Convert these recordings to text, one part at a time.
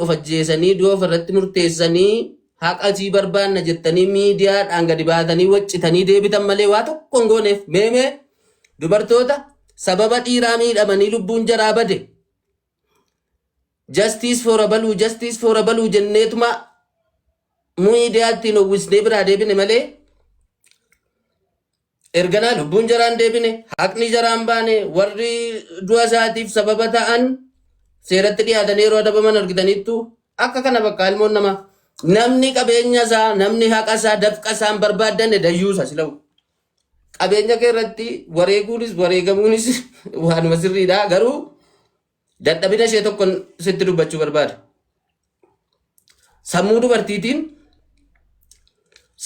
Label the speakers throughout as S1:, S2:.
S1: of ajjeesanii du'a of irratti murteessanii haqa sii barbaanna jettanii miidiyaadhaan gadi baatanii waccitanii deebitan malee waa tokko hin gooneef. Meemee dubartoota sababa dhiiraa miidhamanii lubbuun jaraa bade justice for abaluu justice for abaluu jenneetuma miidiyaa ittiin uwwisnee biraa deebine malee erganaa lubbuun jaraan deebine, haqni jaraan baane, warri du'a isaatiif sababa ta'an seeratti dhiyaatanii yeroo adabaman argitaniittu. Akka kana bakka ilmoon namaa namni qabeenya isaa, namni haqa isaa, dafqa isaa hin barbaaddanne dayyuusa silawu. Qabeenya kee irratti wareeguunis wareegamuunis waanuma sirriidha, garuu dadhabina ishee tokkon sitti dubbachuu barbaada. Sammuu dubartiitiin,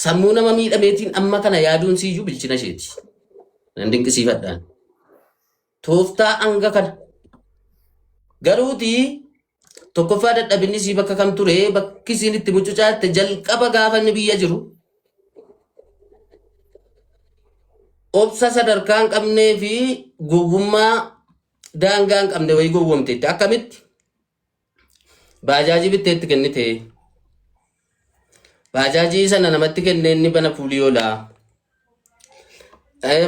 S1: sammuu nama miidhameetiin amma kana yaaduun siyyuu bilchina isheeti. Nan dinqisiifadhaan. Tooftaa hanga kana. Garuuti tokkoffaa dadhabinni isii bakka kam ture? Bakki isiin itti mucucaatte jalqaba gaafa inni biyya jiru obsa sadarkaa hin qabnee fi gowwummaa daangaa hin qabne wayii gowwomteetti. Akkamitti? Baajaajii bitteetti kennite. Baajaajii sana namatti kennee inni bana fuulii oola.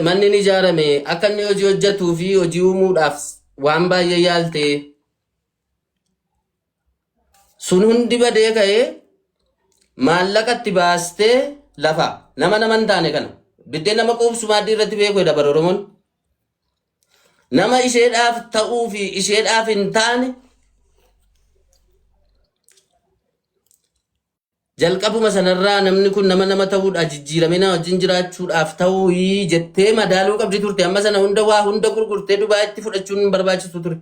S1: Manni ni ijaarame akka inni hojii hojjetuu fi hojii uumuudhaaf waan baay'ee yaalte. Sun hundi badee ka'ee maallaqa itti baastee lafa nama nama hin taane kana biddeen nama quubsu maaddii irratti beeku jedha bara Oromoon. Nama isheedhaaf ta'uu fi isheedhaaf hin taane jalqabuma sanarraa namni kun nama nama ta'uudha jijjiiramee nama wajjin jiraachuudhaaf ta'uu jettee madaaluu qabdi turte. Amma sana hunda waa hunda gurgurtee Dubaayitti fudhachuun hin barbaachisu ture.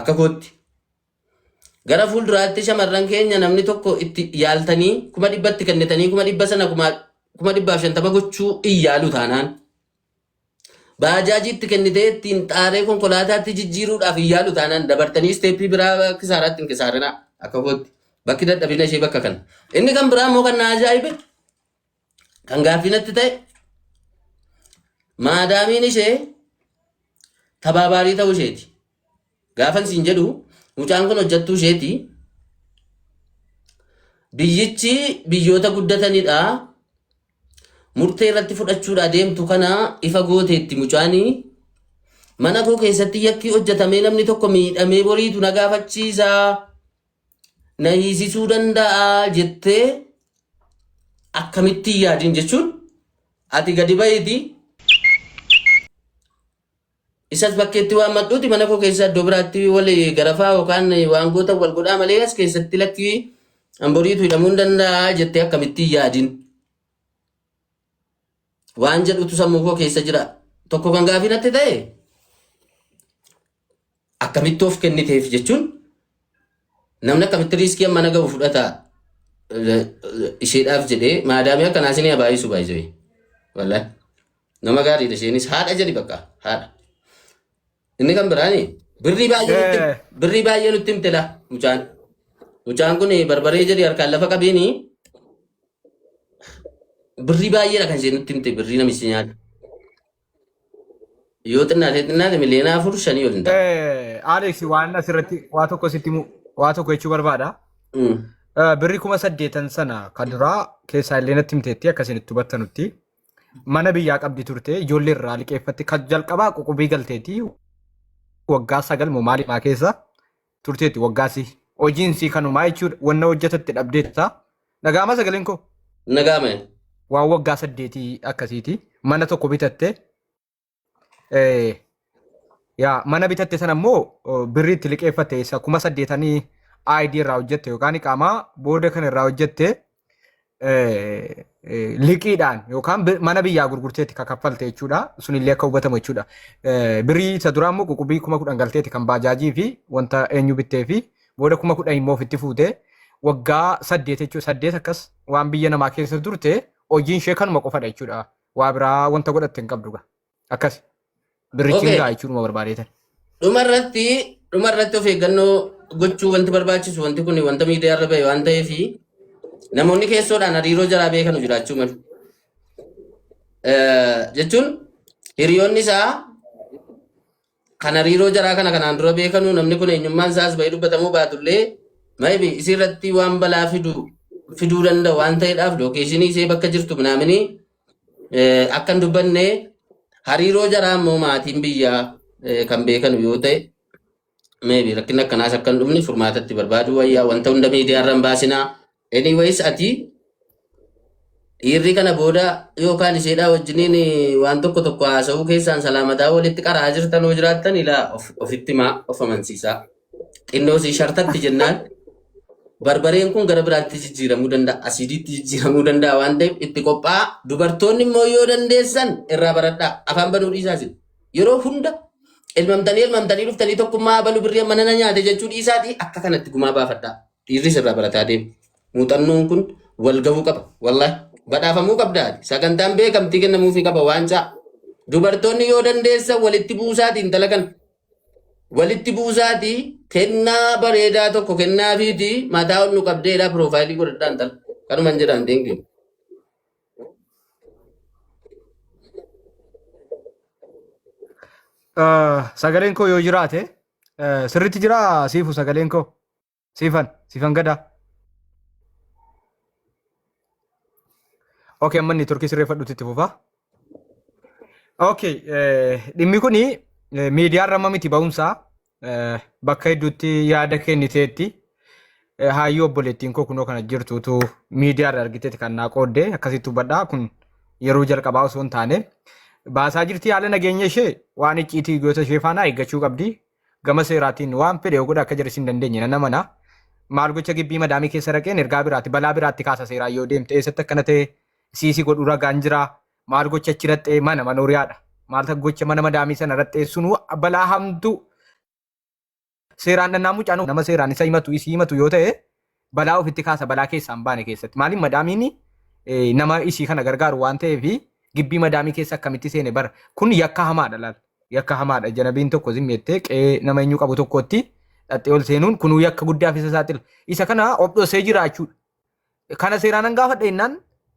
S1: Akka kootti. Gara fuulduraatti shamarran keenya namni tokko itti yaaltanii 100,000tti kennitanii 100,000 sana 150,000 gochuu hin yaalu taanaan. Baajaajii itti kennitee ittiin xaaree konkolaataatti jijjiiruudhaaf hin yaalu taanaan dabartanii isteeppii biraa kisaaraatti hin kisaarinaa akka kootti. Bakki dadhabina ishee bakka kana. Inni kan biraa immoo kan na ajaa'ibe, kan gaaffii natti ta'e, maadaamiin ishee tabaabaarii ta'uu isheeti. Gaafan siin jedhu mucaan kun hojjettuu isheeti. Biyyichi biyyoota guddatanidha. Murtee irratti fudhachuudha deemtu kana ifa gooteetti mucaanii. Mana koo keessatti yakki hojjetamee namni tokko miidhamee boriitu na gaafachiisa. Na hiisisuu danda'a jettee akkamittiin yaadin jechuun ati gadi bahiiti isas bakkeetti waan madhuuti mana koo keessa iddoo biraatti wal garafaa yookaan waan goota wal godhaa malee as keessatti lakkii hamboriitu hidhamuu hin danda'a jettee akkamittiin yaadin waan jedhutu sammuu koo keessa jira. Tokko kan gaafii natti ta'e akkamitti of kenniteef jechuun namni akkamitti riiskii amma na ga'u fudhata isheedhaaf jedhee maadaamii akkanaa isinii habaayisu baay'isee. Wallahi. Nama gaariidha isheenis, haadha jedhi bakka haadha. Inni kan biraani birrii baay'ee nutti birrii baay'ee nutti himte la mucaan. Mucaan kun barbaree jedhi harkaan lafa qabiini birrii baay'eedha kan isheen nutti himte, birrii namichi nyaata. Yoo xinnaate xinnaate miliyoona 4 5 ol hin ta'a.
S2: Alex, waan asirratti waa tokko sitti himu, waa tokko jechuu barbaada. Birrii 8,000 sana kan duraa keessaa illee natti himteetti akkasiin itti hubattanutti. Mana biyyaa qabdi turte, ijoollee irraa liqeeffatti, kan jalqabaa ququbii galteeti waggaa 9 moo maaliimaa keessa turteetti, waggaasi hojiin sii kanumaa jechuudha, wanna hojjetatte dhabdeetta. Dhaga'ama sagaleen koo?
S1: Nagaame.
S2: Waan waggaa 8 akkasiiti mana tokko bitatte. Yaa mana bitatte sana immoo birrii itti liqeeffatte isa 8,000 ID irraa hojjette yookaan qaamaa booda kan irraa hojjette liqiidhaan yookaan mana biyyaa gurgurteetti kan kaffalte jechuudha. Sunillee akka hubatamu jechuudha. Birrii isa duraa immoo ququbii 10,000 galteetti kan baajaajii fi wanta eenyu bittee fi booda 10,000 immoo ofitti fuute waggaa 8 jechuudha. 8 akkas waan biyya namaa keessa turte, hojiin ishee kanuma qofadha jechuudha. Waa biraa wanta godhatte hin qabdu gaa. Akkas. Birrichi hin ga'a jechuudhuma barbaadeetan.
S1: Dhuma irratti of eeggannoo gochuu wanti barbaachisu, wanti kun wanta miidiyaa irra bahe waan ta'eef, namoonni keessoodhaan hariiroo jaraa beekanu jiraachuu malu. Jechuun hiriyoonni isaa kan hariiroo jaraa kana kanaan dura beekanu, namni kun eenyummaan isaas bahee dubbatamuu baatullee Maybe isirratti waan balaa fiduu danda'u waan ta'eedhaaf location ishee bakka jirtu minaaminii akka hin dubbanne, hariiroo jaraa immoo maatiin biyyaa kan beekan yoo ta'e, maybe rakkinni akkanaas akka hin dhufne furmaatatti barbaadu wayyaa, wanta hunda miidiyaa irra hin baasinaa. Anyways, ati dhiirri kana booda yookaan isheedhaa wajjiniin waan tokko tokko haasa'uu keessaan salaamataa walitti qaraa jirtan yoo jiraattan, ilaa ofitti himaa, of amansiisaa. Xinnoo si shartatti jennaan barbareen kun gara biraatti jijjiiramuu danda'a, asiidiitti jijjiiramuu danda'a waan ta'eef itti qophaa'a. Dubartoonni immoo yoo dandeessan irraa baradhaa, afaan banuu dhiisaa isin. Yeroo hunda elmamtanii elmamtanii dhuftanii tokkummaa abalu birrii amma nana nyaate jechuu dhiisaatii akka kanatti gumaa baafadhaa. Dhiirris irraa barataa deema. Muuxannoon kun wal gahuu qaba. Wallaahi badhaafamuu qabda ati. Sagantaan beekamtii kennamuufii qaba waancaa. Dubartoonni yoo dandeessan walitti buusaatii intala kana. Walitti buusaatii kennaa bareedaa tokko kennaafiitii mataa ol nu qabdeedha, profile godhadhaa intala. Kanuman jedhaan, thank you.
S2: Sagaleen koo yoo jiraate, sirriitti jiraa siifu sagaleen koo siifan gadaa. Okay, amma inni turkii sirreeffadhutti itti fufa. Okay, dhimmi kuni miidiyaa irra amma miti ba'umsaa, bakka hedduutti yaada kenniteetti. Haayyuu obboleettiin koo kunoo kana jirtuutu miidiyaa irra argiteeti kan naa qoodde, akkasitti hubadhaa, kun yeroo jalqabaa osoo hin taane baasaa jirti. Haala nageenya ishee waan icciitii goota ishee faana eeggachuu qabdi. Gama seeraatiin waan fedhe yoo godha akka jirris hin dandeenye nan amana. Maal gocha gibbii madaamii keessa raqeen ergaa biraatti balaa biraatti kaasa. Seeraan yoo deemte eessatti akkana ta'e siisii godhu ragaan jira. Maal gocha achi raxxee mana manooriyaadha. Maal gocha mana madaamii sana raxxee sunuu balaa hamtuu. Seeraan dhannaa mucaan nama seeraan isa himatu isii himatu yoo ta'e balaa ofitti kaasa, balaa keessaa hin baane keessatti. Maaliif madaamiin nama isii kana gargaaru waan ta'eef gibbii madaamii keessa akkamitti seene bara kun yakka hamaadha laal. Yakka hamaadha, janabiin tokko zimmeettee qe'ee nama eenyu qabu tokkotti dhaxxee ol seenuun kunuu yakka guddaaf isa saaxila. Isa kana of dhoksee jiraachuudha. Kana seeraan an gaafadha jennaan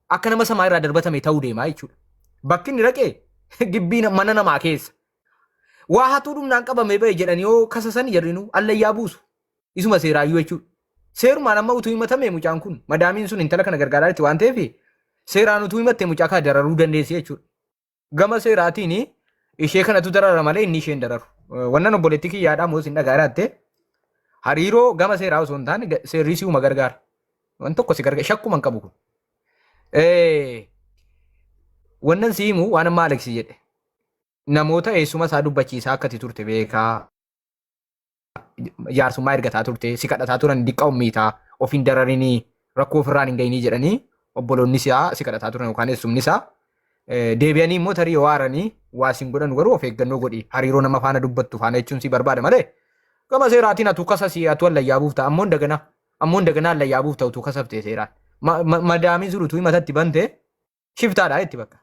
S2: akka nama samaa irraa darbatame ta'uu deemaa jechuudha. Bakki inni dhaqe gibbii mana namaa keessa. Waa hatuu dhumnaan qabamee ba'e jedhanii yoo kasasan jarrinuu allayyaa buusu. Isuma seeraayyuu jechuudha. Seerumaan amma utuu himatame mucaan kun madaamiin sun intala kana gargaaraa jirti waan ta'eef seeraan utuu himatte mucaa kana dararuu dandeessi jechuudha. Gama seeraatiin ishee kanatu darara malee inni isheen dararu. Wannan obboleettii kiyyaadhaa moo isin dhagaa jiraatte, hariiroo gama seeraa osoo hin taane seerri si'uma gargaara. Waan tokko si gargaara, shakkuma hin qabu kun. Wannan si himu waan amma Aleksi jedhe. Namoota eessuma isaa dubbachiisaa akkati turte beekaa. Jaarsummaa ergataa turte, si kadhataa turan, diqqa ummiitaa of hin dararinii, rakkoo ofirraan hin gahinii jedhanii obboloonni isaa si kadhataa turan yookaan eessumni isaa deebi'anii immoo tarii yoo aaranii waa sin godhan, garuu of eeggannoo godhi, hariiroo nama faana dubbattu faana jechuun si barbaada malee gama seeraatiin atu kasasii atu allayyaa buufta, ammoo daganaa allayyaa buufta utuu kasaftee seeraan madaamiin sun utuu himatatti bante shiftaadha jetti bakka.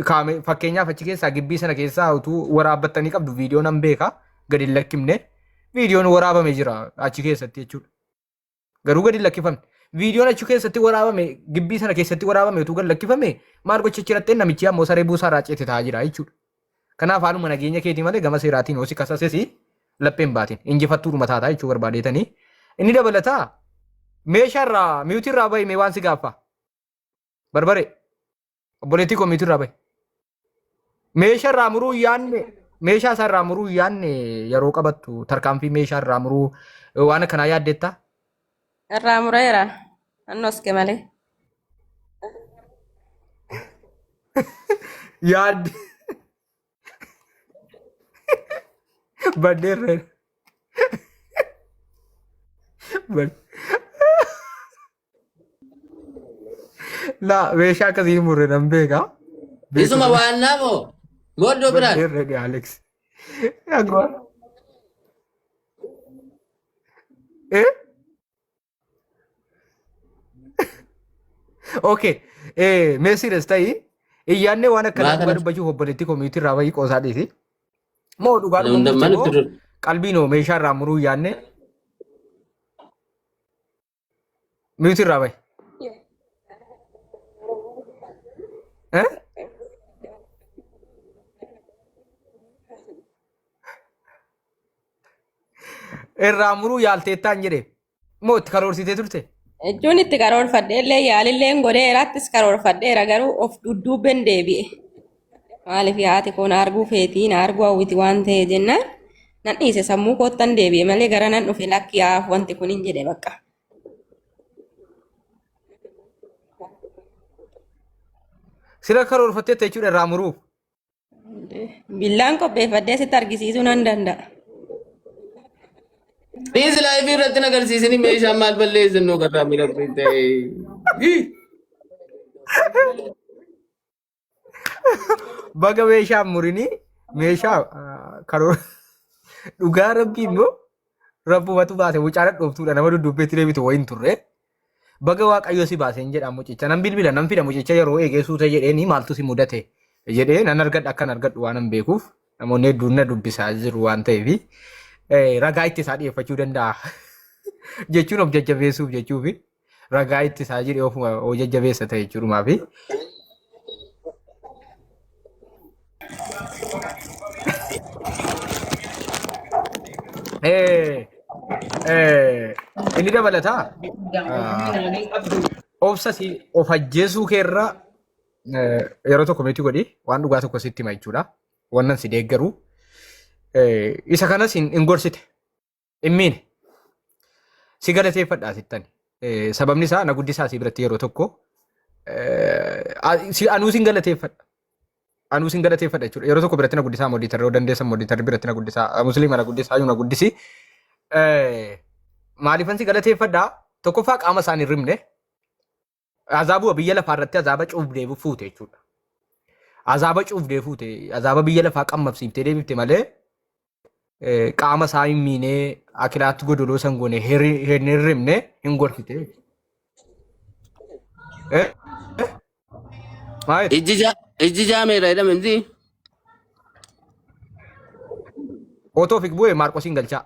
S2: Kaame fakkeenyaaf achi keessaa gibbii sana keessaa utuu waraabbattanii qabdu, viidiyoo nan beeka, gadi hin lakkifne, viidiyoon waraabame jira achi keessatti jechuudha. Garuu gadi hin lakkifamne. Viidiyoon achi keessatti waraabame, gibbii sana keessatti waraabame utuu gadi lakkifame, maal gocha achi raxxeen namichi ammoo saree buusaa irraa ceete ta'aa jira jechuudha. Kanaaf haaluma nageenya keetii malee gama seeraatiin hoosi kasases lapheen baatin injifattuudhuma taataa jechuu barbaadeetanii. Inni dabalataa meeshaa irraa mute irraa bahime waan si gaaffa. Barbaree. Obboleettii koo, mute irraa bahi. Meeshaa irraa muruu hin yaadne, meeshaa isaa irraa muruu hin yaadne, yeroo qabattu tarkaanfii meeshaa irraa muruu waan akkanaa yaaddeettaa?
S3: Irraa mureera. Annoske malee.
S2: Yaadde. Baddeerra. Bad. Laa, meeshaa akkasii hin murre nan beeka.
S1: Isuma waannaa moo? Moo iddoo biraan?
S2: Baddeerra dhi Alex. Agwa. Eh? Okay. Mee serious ta'i. Iyyaannee waan akkanaa
S1: Maa
S2: dhugaa
S1: kana?
S2: dubbachuuf obboleettii koo mute irraa bahii, qoosaa dhiisi. Moo dhugaa dhuma
S1: Hundammaan
S2: murte
S1: itti
S2: moo
S1: dur.
S2: qalbiin hoo meeshaa irraa muruu yaadne, mute irraa bahi. Eh? Irraa muruu yaalteettaan jedhe. Moo itti karoorsitee turte?
S3: Jechuun itti karoorfadhee illee yaalillee godheeraattis karoorfadheera garuu of dudduubeen deebi'e. Maaliif haati koo na arguu feetii na arguu hawwiti waan ta'e jennaan nan dhiise sammuu koottan deebi'e malee gara nan dhufe lakki yaaf wanti kun hin jedhe bakka.
S2: Sila karoorfatteetta jechuudha irraa muruuf.
S3: Billaan qopheeffadhee sitti argisiisuu nan danda'a.
S1: Dhiisi laayifii irratti hin agarsiisini meeshaan maal balleessin nu garraa miidhagdee ta'e.
S2: Baga meeshaa murinii meeshaa karoora dhugaa rabbii immoo rabbumatu baase mucaa dhadhooftuudha nama dudduubbeetti deebitu wayiin turre. Baga waaqayyo si baaseen jedha mucicha nan bilbila nan fida mucicha yeroo eegee suuta jedheeni maaltu si mudate jedhee nan argadha akkan argadhu waan hin beekuuf namoonni hedduun na dubbisaa jiru waan ta'eef ragaa itti isaa dhiyeeffachuu danda'a jechuun of jajjabeessuuf jechuufi ragaa itti isaa jedhee ofuma of jajjabeessa ta'e jechuudhumaafi. Inni dabalataa obsa si of ajjeesuu keerra yeroo tokko miti godhi waan dhugaa tokko sitti hima jechuudha. Wannan si deeggaru isa kanas hin gorsite hin miine si galateeffadha sittani. Sababni isaa na guddisaa si biratti yeroo tokko anuu sin galateeffadha. Anuu sin galateeffadha jechuudha. Yeroo tokko biratti na guddisaa mooditarri yoo dandeessan mooditarri biratti na guddisaa musliima na guddisaa hayyuu na guddisi. Maaliifan si galateeffadha? Tokkoffaa qaama isaan hin rimne. Azaabuma biyya lafaa irratti azaaba cuubdee fuute jechuudha. Azaaba cuubdee fuute azaaba biyya lafaa qammabsiiftee deebifte malee qaama isaa hin miinee akilaatti godoloo san goone hin hirribne hin gorsite. Eh? Maal?
S1: Ijji jaameera jedhame miti.
S2: Otoo fik bu'e Maarqosiin galchaa.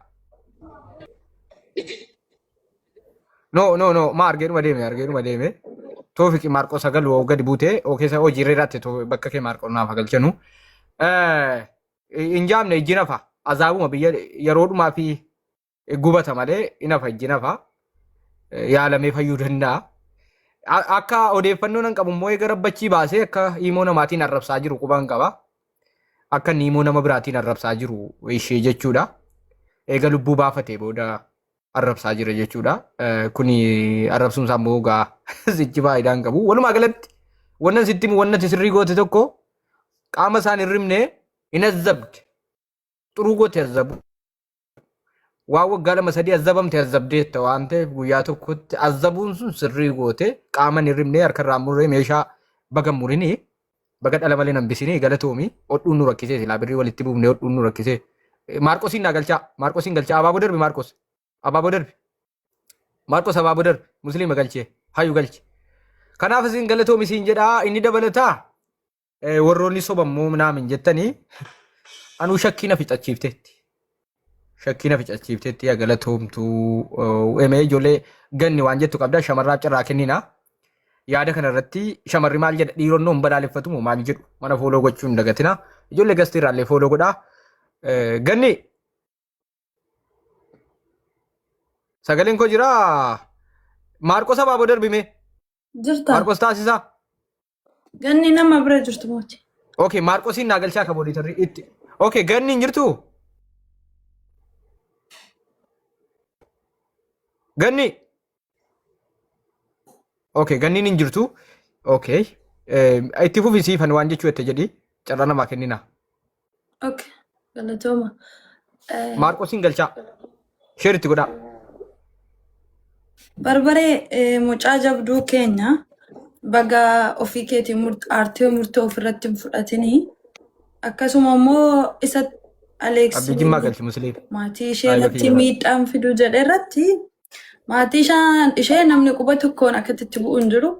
S2: No, no, no, ma argeedhuma deeme, argeedhuma deeme. Toofiqi Maarqos sagal oo gadi buutee oo keessa hojii irra jiraatte bakka kee Maarqos naaf galchanu. Hin jaamne ijji nafa. Azaabuma biyya yeroo dhumaa fi gubata malee hin hafa ijji nafa. Yaalamee fayyuu danda'a. Akka odeeffannoo nan qabu immoo eega rabbachii baasee akka himoo namaatiin arrabsaa jiru quban qaba. Akka inni himoo nama biraatiin arrabsaa jiru ishee jechuudha. Eega lubbuu baafatee booda arrabsaa jira jechuudha. Kuni arrabsuun isaa immoo egaa sichi faayidaa hin qabu. Walumaa galatti wannan sitti himu wannan sirrii goote tokko qaama isaan hin rimne hin azzabde. Xuruu goote azzabu. Waan waggaa lama sadii azzabamte azzabdeetta waan ta'eef guyyaa tokkotti azzabuun sun sirrii goote qaama hin rimne harka irraa murree meeshaa baga murinii baga dhala malee nan bisinii galatoomi hodhuun nu rakkisee silaa birrii walitti buufne hodhuun nu rakkisee. Maarqosiin naa galchaa Maarqosiin galchaa abaaboo darbi Maarqos abaaboo darbi Maarqos abaaboo darbi musliima galchee hayu galche. Kanaaf isin galatoomi siin jedhaa inni dabalataa warroonni soba immoo minaamin jettanii anuu shakkii na fixachiifteetti. Shakkii na fixachiifteetti yaa galatoomtuu emee ijoollee ganni waan jettu qabda shamarraaf carraa kennina. Yaada kana irratti shamarri maal jedha dhiironnoo hin balaaleffatu moo maal jedhu mana fooloo gochuu hin dagatina. Ijoollee gastii irraallee fooloo godhaa. Ganni sagaleen koo jira Maarqos abaaboo darbime
S4: Jirta.
S2: Maarqos taasisaa.
S4: Ganni nama bira jirtu mooti.
S2: Okay, Maarqosiin naa galchaa ka booditarri itti. Okay, ganni hin jirtu? Ganni. Okay, ganniin hin jirtu. Okay. Itti fufi siifan waan jechuu jette jedhi carraa namaa kennina.
S4: Okay. Galatooma.
S2: Maarqosiin galchaa. Sheer itti godhaa.
S4: Barbaree mucaa jabduu keenya baga ofii keetiin aartee murtoo ofirratti hin fudhatinii. Akkasuma immoo isa Aleeks
S2: Abdii Jimmaa galchi musliim.
S4: maatii ishee irratti miidhaan fiduu jedhe irratti maatii ishee namni quba tokkoon akkatti itti bu'u hin jiru.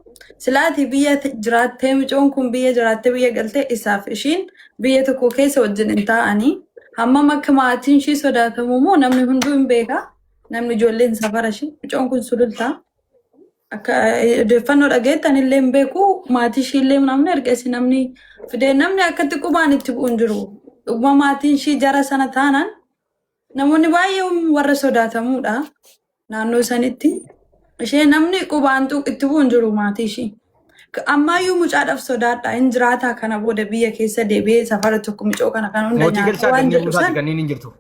S4: Silaatii biyya jiraattee mucoon kun biyya jiraattee biyya galtee isaaf ishiin biyya tokko keessa wajjin hin taa'anii. Hammam akka maatiin ishii sodaatamu immoo namni hunduu hin beeka. Namni ijoolleen safara ishii mucoon kun sulultaa. Akka odeeffannoo dhageettan illee hin beeku maatii ishii illee namni erga isin namni fidee namni akkatti qubaan itti bu'u hin jiru. Dhuguma maatiin ishii jara sana taanaan namoonni baay'een warra sodaatamuudha. Naannoo sanitti ishee namni qubaan itti bu'u hin jiru maatii ishii. Ammaayyuu mucaadhaaf sodaadha. Hin jiraataa kana booda biyya keessa deebi'ee safara tokko micoo kana kan hunda
S2: Mootii
S4: nyaata
S2: galchaa
S4: waan
S2: gannii
S4: jedhu
S2: buusaati
S4: san
S2: ganniin hin jirtu.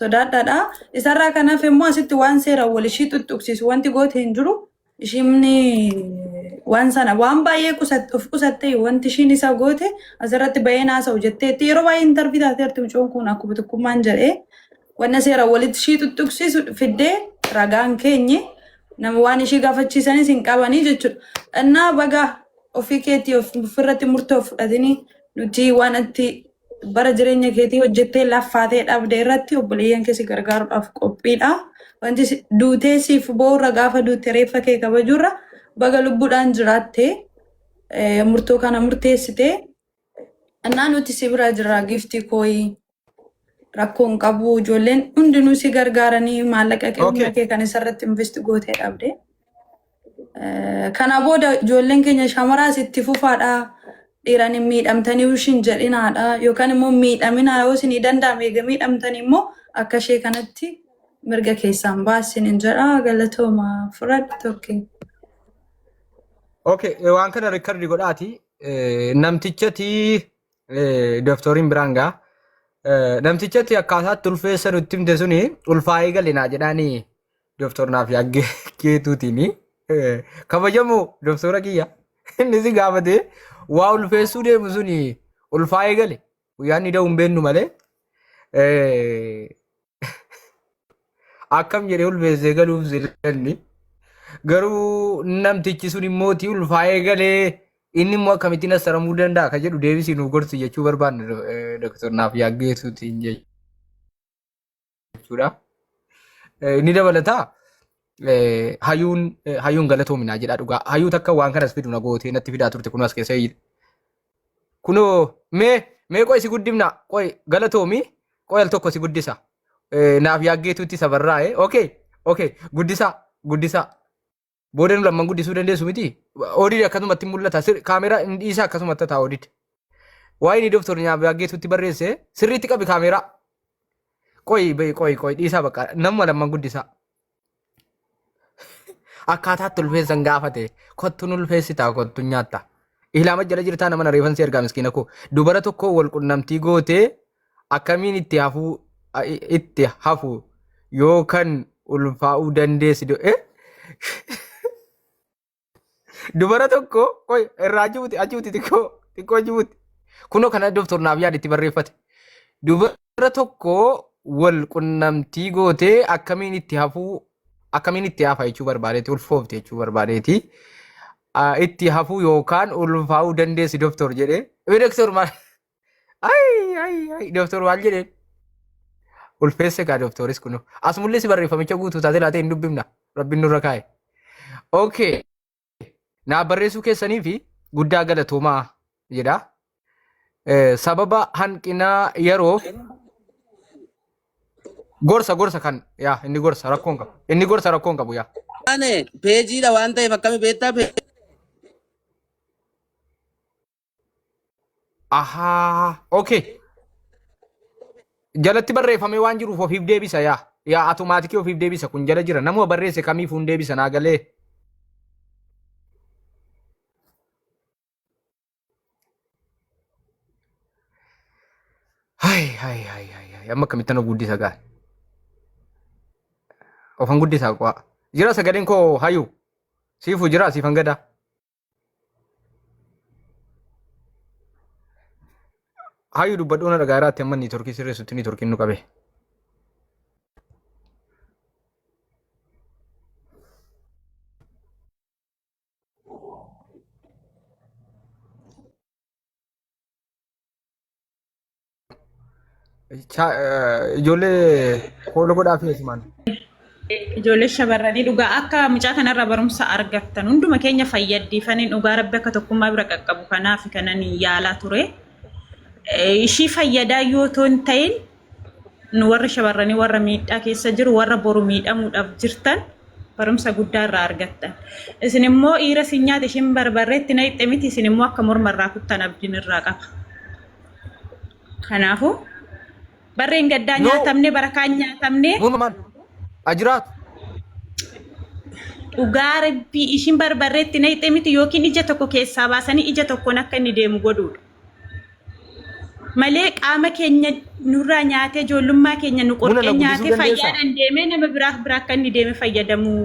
S4: sodaadhaadha. Isarraa kan hafe immoo asitti waan seeraan wal ishii xuxuqsiisu wanti goote hin jiru. Ishiin waan sana waan baay'ee of qusattee wanti ishiin isa goote asirratti bahee haasa'u jetteetti yeroo baay'ee intarvii taateerti mucoon kun akkuma tokkummaan jedhee wanna seeraan walitti ishii xuxuqsiisu fiddee ragaan keenye nama waan ishii gaafachiisanis hin qabanii jechuudha. Innaa baga ofii keetii ofirratti murtoo fudhatanii nuti waan itti bara jireenya keetii hojjettee laffaatee dhabde irratti obboleeyyan kee si gargaaruudhaaf qophiidha. Wanti duutee siif bo'urra gaafa duute reeffa kee kabajuurra baga lubbuudhaan jiraattee murtoo kana murteessitee innaa nuti si bira jirra giiftii kooyi rakkoo hin qabu ijoolleen hundinuu si gargaaranii maallaqa kee humna kee kan isarratti invest gootee dhabde. Kana booda ijoolleen keenya shamaraas itti fufaadha. Dhiiraan hin miidhamtanii ishin jedhinaadha. Yookaan immoo miidhaminaa yoo isinii danda'ame eega miidhamtanii immoo akka ishee kanatti mirga keessaan baasin hin jedha. Galatooma fudhadhu tokki.
S2: Okay, waan kana record godhaati. Namtichati doktoriin biraan gaa. Namtichatti akkaataatti ulfeessa nutti himte suni ulfaa'ee galinaa jedhaanii Doktor naaf yaaggeetuutiin kabajamoo doktora kiyya inni si gaafate waa ulfeessuu deemu suni ulfaa'ee gale guyyaa inni da'u hin beeknu malee akkam jedhee ulfeessee galuuf silanni garuu namtichi sun immootii ulfaa'ee galee inni immoo akkamittiin assaramuu danda'a ka jedhu deebisii nuuf gorsi jechuu barbaanne doktor naaf yaaggeetuutiin jechuudha. Inni dabalataa hayyuun hayyuun galatoominaa jedhaa dhugaa. Hayyuu takka waan kanas fidu na gootee natti fidaa turte kunoo as keessa Kunoo mee mee qoy si guddifna qoy galatoomi qoy al tokko si guddisa. Naaf yaaggeetuutti isa barraa'e. Okay okay guddisaa guddisaa. Booda nu lamman guddisuu dandeessu miti. Oodid akkasumatti mul'ata. Kaameraa hin dhiisaa akkasumatti ta'a oodid. Waa'ee inni doktor nyaaf yaaggeetuutti barreesse sirriitti qabi kaameraa. Qoy bay qoy qoy dhiisaa bakka namuma lamman guddisaa. Akkaataatti ulfeessan gaafate kottu nu ulfeessitaa kottu nyaatta. Ilaama jala jirtaa nama na reefan si ergaa miskiina koo. Dubara tokko wal qunnamtii gootee akkamiin itti hafuu itti hafu yoo kan ulfaa'uu dandeessi. Dubara tokko qoy irraa achi buti achi buti xiqqoo xiqqoo achi buti. Kunoo kana doktor naaf yaade itti barreeffate. Dubara tokko wal qunnamtii gootee akkamiin itti hafuu akkamiin itti hafa jechuu barbaadeeti ulfoofte jechuu barbaadeeti. Itti hafuu yookaan ulfaa'uu dandeessi doktor jedhee. Doktor maal Ay ay ay doktor maal jedheen? Ulfeesse kaa doktoris kunoo. As mul'isi barreeffamicha guutuu taatee laatee hin dubbifna. Rabbiin nurra kaa'e. Okay. Naa barreessuu keessanii fi guddaa galatoomaa jedha. Sababa hanqinaa yeroof gorsa gorsa kan yaa inni gorsa rakkoon qabu. Inni gorsa rakkoon qabu yaa.
S1: Ane peejiidha waan ta'eef akkami beektaa
S2: Ahaa, okay. Jalatti barreeffamee waan jiruuf ofiif deebisa yaa. Yaa automaatikii ofiif deebisa kun jala jira. Namuma barreesse kamiifuu hin deebisa naa galee. Hay hay hay hay hay amma akkamittan of guddisa gaa. Ofan guddisaa qo'a. Jira sagaleen koo hayu. Siifu jira siifan gadaa. Hayyuu dubbadhuu na dhagaa irraatti amma niitorkii sirreessutti niitorkiin nu qabe. Ijoollee kooloo godhaa fi asumaan.
S5: Ijoollee shamarranii dhugaa akka mucaa kanarraa barumsa argattan hunduma keenya fayyaddiifaniin dhugaa rabbi akka tokkummaa bira qaqqabu kanaaf kanan yaalaa ture. Ishii fayyadaa yoo otoo hin ta'in nu warri shamarranii warra miidhaa keessa jiru warra boru miidhamuudhaaf jirtan barumsa guddaa irraa argattan. Isin immoo dhiira isin nyaate ishiin barbarreetti naqxe miti isin immoo akka morma irraa kuttan abdiin irraa qaba. Kanaafuu barreen gaddaa
S2: No.
S5: nyaatamne barakaan nyaatamne
S2: Morma maal? Ajiraatu.
S5: Dhugaa rabbii ishiin barbarreetti naqxe miti yookiin ija tokko keessaa baasanii ija tokkoon akka inni deemu godhuudha. Malee qaama keenya nurraa nyaatee ijoollummaa keenya nu
S2: Muna
S5: qorqee
S2: na guddisuu
S5: nyaatee
S2: dandeessaa?
S5: fayyaadhaan deemee nama biraaf bira akka inni deeme fayyadamu.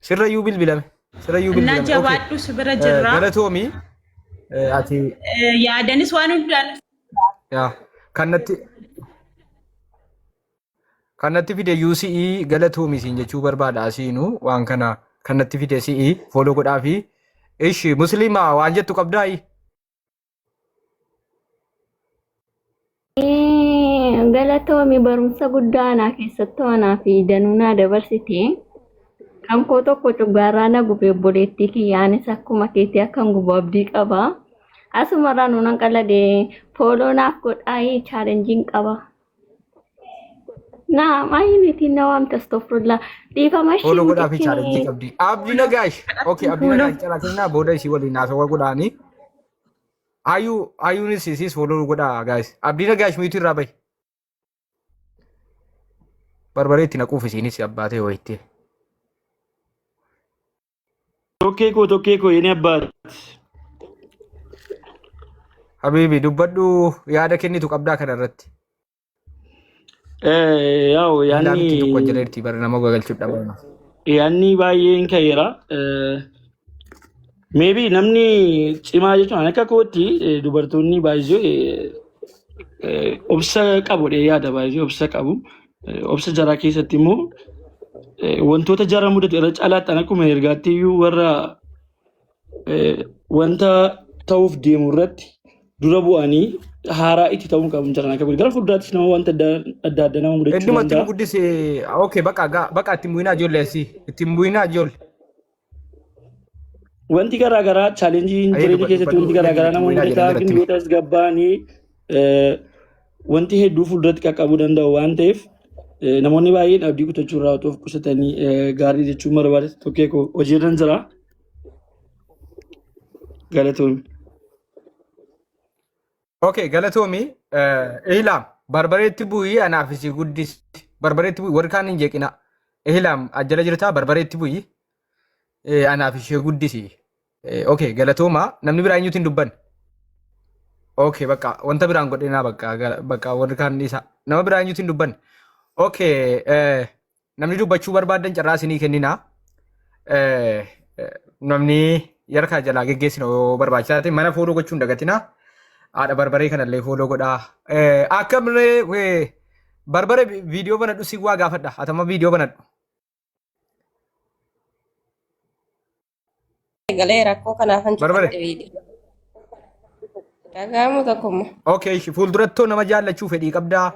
S2: Sirrayyuu bilbilame. Sirrayyuu
S5: Innaa
S2: bilbilame. Okay.
S5: jabaadhu si bira jirra.
S2: Galatoomi. Ati
S5: Yaadanis waan hundaan
S2: yaa kannatti kannatti fide UCE galatoomi siin jechuu barbaada asiinu waan kana kannatti fide si'i follow godhaa fi ishi musliima waan jettu qabdaayi.
S6: Galatoomi barumsa guddaa anaa keessattuu anaa fi danuu naa dabarsite. Kan koo tokko cuggaarraa na gube obboleettii kiyya anis akkuma keetii akkan gubu abdii qaba. Asumarraa nuunan qalade fooloo naaf godhaayii chaalenjiin qaba. Naa maayiniitiin na waamte astofrullaa dhiifama ishii
S2: Follow godhaa fi challenge
S6: mucittiin
S2: qabdi. Abdii Nagaash. Okay, Abdii
S5: Follow.
S2: Nagaash calaa kennaa booda isii waliin haasawaa godhaanii. Ayuu ayuunis isiis follow godhaa guys. Abdii Nagaash miitu irraa bahi. Barbaree itti naquuf isiinis abbaatee wayitti.
S7: Tokkee koo tokkee koo yeni abbaat.
S2: Habiibi dubbadhu yaada kennitu qabdaa kana irratti.
S7: Yaa'u
S2: Illaa
S7: yaanni
S2: miti tokko jala bara nama gagalchuu dhabama.
S7: yaanni baay'een ka'eera. Maybe namni cimaa jechuun akka kootti dubartoonni baay'ee obsa qabu dhee yaada baay'ee obsa qabu. Obsa jaraa keessatti immoo wantoota jara mudatu irra caalaatti akkuma ergaatti iyyuu warra wanta ta'uuf deemu irratti dura bu'anii haaraa itti ta'uu qabu jiran akka gara fuulduraattis nama wanta adda adda adda nama mudachuu
S2: Innumatti nu
S7: danda'a.
S2: guddise okay baqa baqa ittiin bu'inaa ijoollee asii ittiin bu'inaa ijoollee.
S7: Wanti garaa garaa chaalenjiin
S2: Ayyee
S7: jireenya
S2: dubbadhu
S7: keessatti wanti
S2: dubbadhu
S7: garaa garaa
S2: ittiin
S7: nama
S2: bu'inaa
S7: mudataa
S2: jedhan
S7: yookiin
S2: jalatti.
S7: yoo tasgabbaa'anii wanti hedduu fuulduratti qaqqabuu danda'u waan ta'eef namoonni baay'een abdii kutachuu irraa otoo of qusatanii gaarii jechuun barbaade tokkee koo hojiirran jira. Galatoomi.
S2: Okay, galatoomi. Ihlaam barbareetti bu'ii anaaf isii guddisi. Barbareetti bu'ii warri kaan hin jeeqina. Ihlaam ajjala jirtaa barbareetti bu'ii anaaf ishee guddisi. Okay, galatooma namni biraa eenyuutti hin dubbanne. Okay, bakka wanta biraan godhinaa bakka bakka warri kaan dhiisa. Nama biraa eenyuutti hin dubbanne. Okay, Namni dubbachuu barbaaddan carraa isinii kenninaa. Namni yarkaa jalaa geggeessina yoo barbaachisaa ta'e mana fooloo gochuu hin dagatinaa. Haadha barbaree kanallee fooloo godhaa. Akkamillee barbare viidiyoo banadhu si waa gaafadha. Atama viidiyoo banadhu.
S3: Galee rakkoo kanaafan
S2: Barbare.
S3: cufadhe viidiyoo. Dhaga'amu tokkommoo.
S2: Okay, fuuldurattoo nama jaallachuu fedhii qabdaa.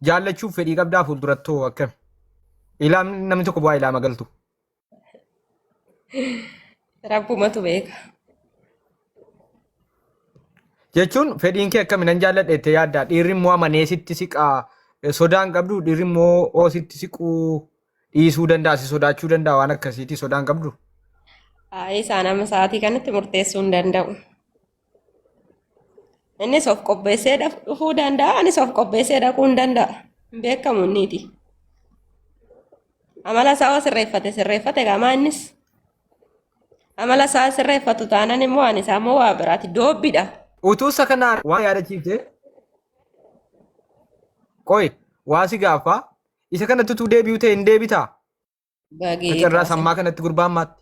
S2: Jaallachuuf fedhii qabdaa fuuldurattoo akkam. Ilaam namni tokko bu'aa ilaama galtu.
S3: Rabbumatu beeka.
S2: Jechuun fedhiin kee akkami nan jaalladha jettee yaaddaa. Dhiirri immoo amanee sitti siqaa sodaan qabdu dhiirri immoo oo sitti siquu dhiisuu danda'a si sodaachuu danda'a waan akkasiiti sodaan qabdu.
S3: Ayi isaan amma sa'aatii kanatti murteessuu hin danda'u. Innis of qopheessee dhufuu danda'a, anis of qopheessee dhaquu hin danda'a. Hin beekamu inniiti. Amala isaa yoo sirreeffate sirreeffate qaamaa innis. Amala isaa sirreeffatu taanaan immoo ani isaa immoo waa biraati. Doobbidha.
S2: Utuu isa kanaan waan yaadachiifte qoy waa si gaafaa isa kanatti utuu deebi'u ta'e hin deebitaa?
S3: Bageetaa
S2: Carraa
S3: sin.
S2: sammaa kanatti gurbaa ammaatti.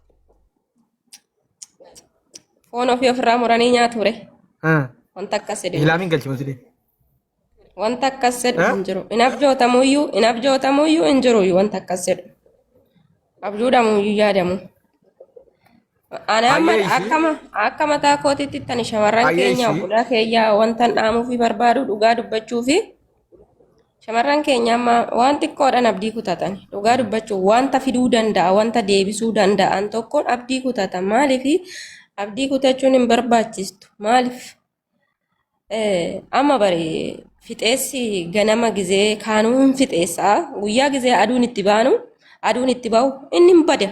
S3: Foon ofii ofirraa muranii nyaatu re. Wanta akkas jedhu hin jiru.
S2: Ilaamiin galchi musliim.
S3: Wanta akkas jedhu hin jiru. Hin abjootamuyyuu hin abjootamuyyuu hin jiru wanta akkas jedhu. Abjuudhamuyyuu yaadamu. Ani amma
S2: Hayyee ishii.
S3: akkama akka mataa kootiitti tani shamarran
S2: Hayyee
S3: keenya
S2: ishii.
S3: obbolaa keenya wantan dhaamuufi barbaadu dhugaa dubbachuu fi shamarran keenya amma waan xiqqoodhaan abdii kutatan dhugaa dubbachuu wanta fiduu danda'a wanta deebisuu danda'an tokkoon abdii kutatan maaliif abdii kutachuun hin barbaachistu maaliif Amma bari fixeessi ganama gizee kaanuu hin fixeessa. Guyyaa gizee aduun itti baanu aduun itti bahu inni hin bada.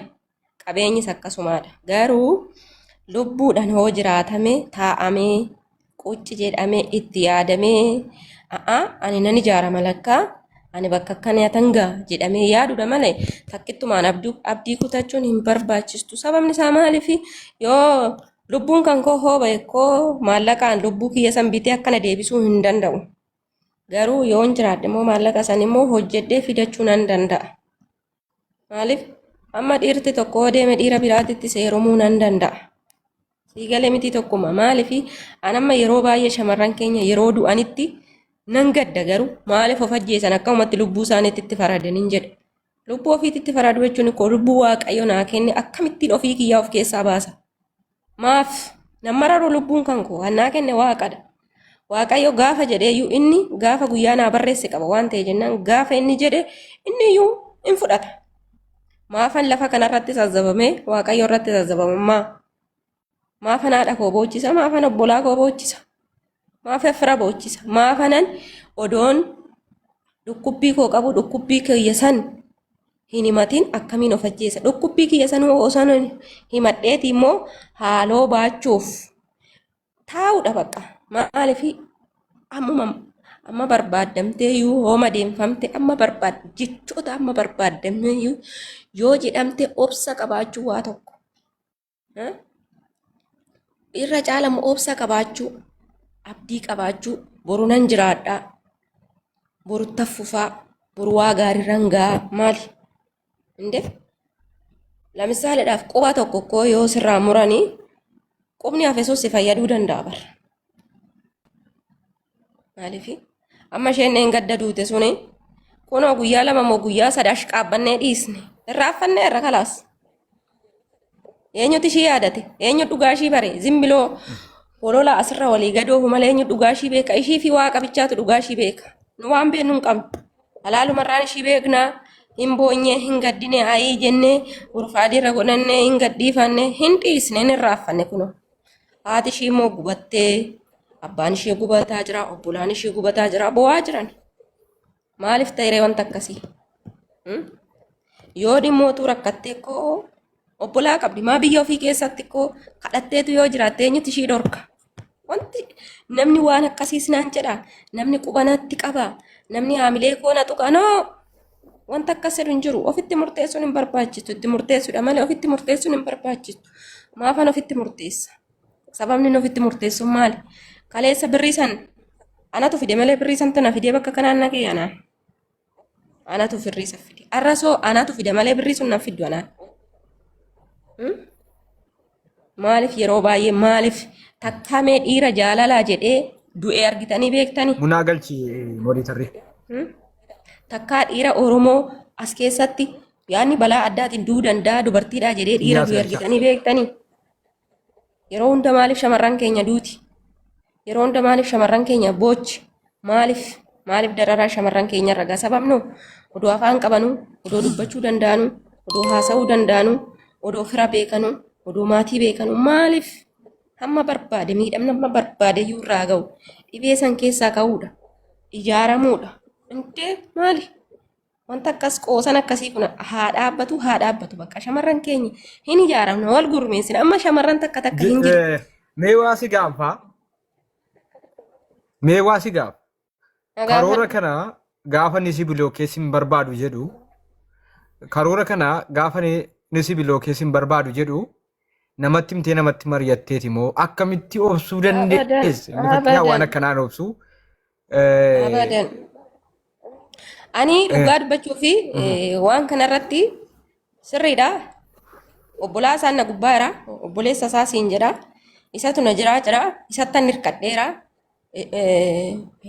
S3: Qabeenyis akkasumaadha. Garuu lubbuudhaan hoo jiraatame taa'amee qucci jedhamee itti yaadamee A'aa ani nan ijaarama lakkaa ani bakka akkana tan ga'a jedhamee yaaduudha malee takkittumaan abdii kutachuun hin barbaachistu. Sababni isaa maaliif yoo lubbuun kan koo hoo ba'e koo maallaqaan lubbuu kiyya san bitee akkana deebisuu hin danda'u. Garuu yoon jiraadhe immoo maallaqa san immoo hojjedhee fidachuu nan danda'a. Maaliif amma dhiirti tokko yoo deeme dhiira biraatitti seerumuu nan danda'a. Siigalee miti tokkuma. Maaliif an amma yeroo baay'ee shamarran keenya yeroo du'anitti nan gadda garuu maaliif of ajjeesan akkamumatti lubbuu isaaniitti itti faradan hin jedhe. Lubbuu ofiitti itti faraduu jechuun koo lubbuu waaqayyo naa kenne akkamittiin ofii kiyyaa of keessaa baasa. Maaf nan mararu lubbuun kan koo kan naa kenne waaqadha. Waaqayyo gaafa jedheeyyuu inni gaafa guyyaa naa barreesse qaba waan ta'e jennaan gaafa inni jedhe inni iyyuu hin fudhata. Maafan lafa kanarratti zazzabamee waaqayyo irratti zazzabamummaa. Maafan haadha koo boochisa, maafan obbolaa koo boochisa, maafan fira boochisa, maafanan odoon dhukkubbii koo qabu dhukkubbii kiyya san hin himatin akkamiin of ajjeesa. Dhukkubbii kiyya san osoo himadheeti immoo haaloo baachuuf taa'uudha bakka. Maaliif ammuma amma barbaaddamtee iyyuu hooma deemfamte amma barbaad jechoota amma barbaaddamtee iyyuu yoo jedhamte obsa qabaachuu waa tokko. Irra caalamu obsa qabaachuu, abdii qabaachuu, boru nan jiraadhaa, boru taffufaa, boru waa gaariirran ga'a maali? Inde lamisaaleedhaaf quba tokko koo yoo sirraa muranii qubni hafe sun si fayyaduu danda'a bara. Maaliif amma isheen een gadda duute suni kunoo guyyaa lama moo guyyaa sada ashqaabbannee dhiisne irraa affannee irra kalaas. Eenyutu ishii yaadate? Eenyu dhugaa ishii bare? Zimbiloo holola asirra walii gadoofu malee eenyu dhugaa ishii beeka? Ishii fi waaqa bichaatu dhugaa ishii beeka. Nu waan beeknu hin qabnu. Halaalumarraan ishii beeknaa. Hin boonyee, hin gaddine, ayii jennee, urfaadiirra godhannee, hin gadhiifanne, hin dhiisne, hin irraaffanne kunoo. Haati ishii immoo gubattee, abbaan ishee gubataa jira, obbolaan ishee gubataa jira, bo'aa jiran. Maaliif ta'e wanta akkasii? Yoo dhimmootu rakkattee koo obbolaa qabdi. Maa biyya ofii keessatti koo kadhatteetu yoo jiraatte eenyutu ishii dhorka? Wanti namni waan akkasiis naan jedha. Namni qubanatti qaba. Namni haamilee koo na tuqa. Noo wanta akkas jedhu hin jiru. Ofitti murteessuun hin barbaachistu. Itti murteessuudha malee ofitti murteessuun hin barbaachistu. Maafan ofitti murteessa? Sababni inni ofitti murteessu maali? Kaleessa birrii san anatu fide malee birrii santu na fidee bakka kanaan na ga'e anaan. Anatu birrii san fide. Arra soo anatu fide malee birrii sun na fiddu anaan. Maaliif yeroo baay'ee maaliif takkamee dhiira jaalalaa jedhee du'ee argitanii beektanii?
S2: Munaa galchi mooditarri.
S3: Takkaa dhiira Oromoo as keessatti yaadni balaa addaatiin du'uu danda'a dubartiidhaa jedhee dhiira
S2: Iyyaas
S3: du'e
S2: galcha.
S3: argitanii beektanii? Yeroo hunda maaliif shamarran keenya duuti? Yeroo hunda maaliif shamarran keenya boochi? Maaliif maaliif dararaa shamarran keenya irra gaha? Sababnu odoo afaan qabanuu, odoo dubbachuu danda'anuu, odoo haasa'uu danda'anuu, odoo fira beekanuu, odoo maatii beekanuu maaliif hamma barbaade miidhamni hamma barbaade iyyuu irraa ga'u dhibee san keessaa ka'uudha, ijaaramuudha. Intee maali? Wanta akkas qoosan akkasii kun haa dhaabbatu haa dhaabbatu bakka shamarran keenya hin ijaaramne wal gurmeessina amma shamarran takka takka hin jiru.
S2: Mee waa si gaafaa? Mee waa si gaafa? Karoora kana gaafa ni si bilookeessi hin barbaadu jedhu karoora kana gaafa ni si bilookeessi hin barbaadu jedhu namatti himtee namatti mari'atteeti moo akkamitti obsuu
S3: Abadan
S2: dandeesse? Inni fakkeenyaaf waan
S3: abadan
S2: akkanaan obsuu.
S3: abadan. Ani dhugaa dubbachuu fi waan kanarratti sirriidha. Obbolaa isaan na gubbaa jira. Obboleessa isaa siin jedha. Isatu na jiraa jira. Isattan hirkadheera.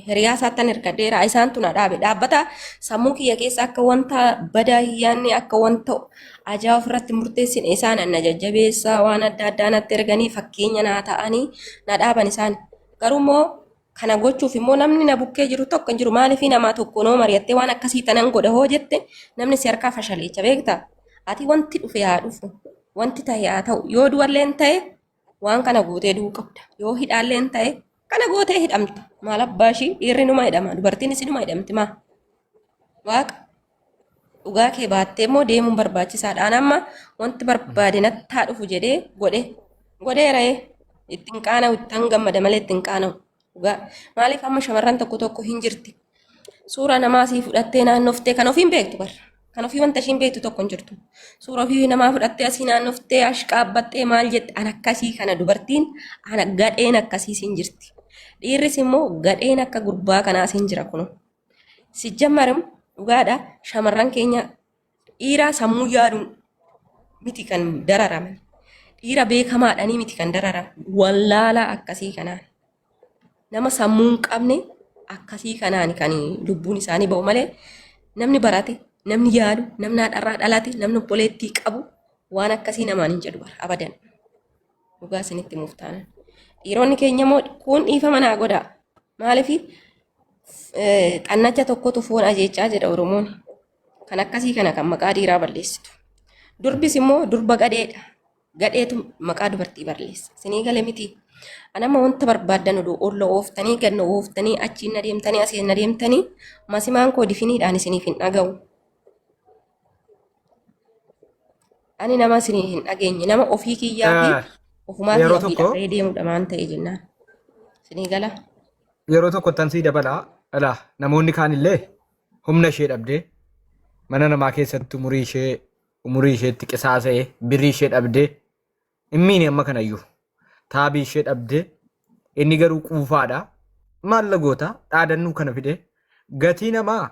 S3: Hiriyaa isaattan hirkadheera. Isaantu na dhaabe. Dhaabbata sammuu kiyya keessa akka wanta badaa hin yaadne akka wanta ajaa ofirratti murteessine isaan na jajjabeessa waan adda addaa natti erganii fakkeenya naa ta'anii na dhaaban isaan. Garuu immoo kana gochuuf immoo namni na bukkee jiru tokko hin jiru. Maaliif namaa tokko noo mari'attee waan akkasii tanan godha hoo jette namni si harkaa fashaleecha beektaa? Ati wanti dhufe haa dhufu. Wanti ta'e haa ta'u. Yoo du'alleen ta'e waan kana gootee du'uu qabda. Yoo hidhaalleen ta'e kana gootee hidhamta. Maal abbaa ishii dhiirri numa hidhama. Dubartiinis numa hidhamti maa? Waaqa dhugaa kee baattee immoo deemuun barbaachisaadha. An amma wanti barbaade natti haa dhufu jedhee godhe. Godheera ittiin qaana'u ittiin gammada malee ittiin qaana'u. Dhugaa maaliif amma shamarran tokko tokko hin jirti. Suura namaa sii fudhattee naannoftee kan ofii hin beektu bara. Kan ofii wanta ishiin beektu tokko hin jirtu. Suura ofii namaa fudhattee asii naannoftee ashqaabbattee maal jette an akkasii kana dubartiin ana gadheen akkasii siin jirti. Dhiirris immoo gadheen akka gurbaa kanaa siin jira kunoo. Sijjammarim dhugaadha shamarran keenya dhiiraa sammuu yaaduun miti kan dararaman. Dhiira beekamaadhanii miti kan dararaman. Wallaalaa akkasii kanaan. Nama sammuu hin qabne akkasii kanaan kan lubbuun isaanii ba'u malee namni barate, namni yaadu, namni haadharraa dhalate, namni obboleettii qabu waan akkasii namaan hin jedhu bara abadan. Dhugaa isinitti himuuf taanaan. Dhiironni keenya immoo kun dhiifama naa godhaa. Maaliif xannacha tokkotu foon ajeechaa jedha Oromoon. Kan akkasii kana kan maqaa dhiiraa balleessitu. Durbis immoo durba gadheedha. Gadheetu maqaa dubartii balleessa. Isinii gale miti. Anama wanta barbaaddan oduu olla ooftanii ganna ooftanii achiin na deemtanii asiin na deemtanii masimaan koo difiniidhaan isiniif hin dhaga'u. Ani nama isinii hin dhageenye nama ofii kiyyaa fi ofumaa
S2: Yeroo
S3: kiyya fi
S2: tokko
S3: dhaga'ee deemudha maan ta'e jennaan. Isinii gala.
S2: Yeroo tokko tan sii dabalaa dhala namoonni kaan illee humna ishee dhabdee mana namaa keessatti umurii ishee umurii isheetti qisaasa'ee birrii ishee dhabdee hin miine amma kanayyuu taabii ishee dhabdee inni garuu quufaadha maalla goota dhaadannuu kana fide gatii namaa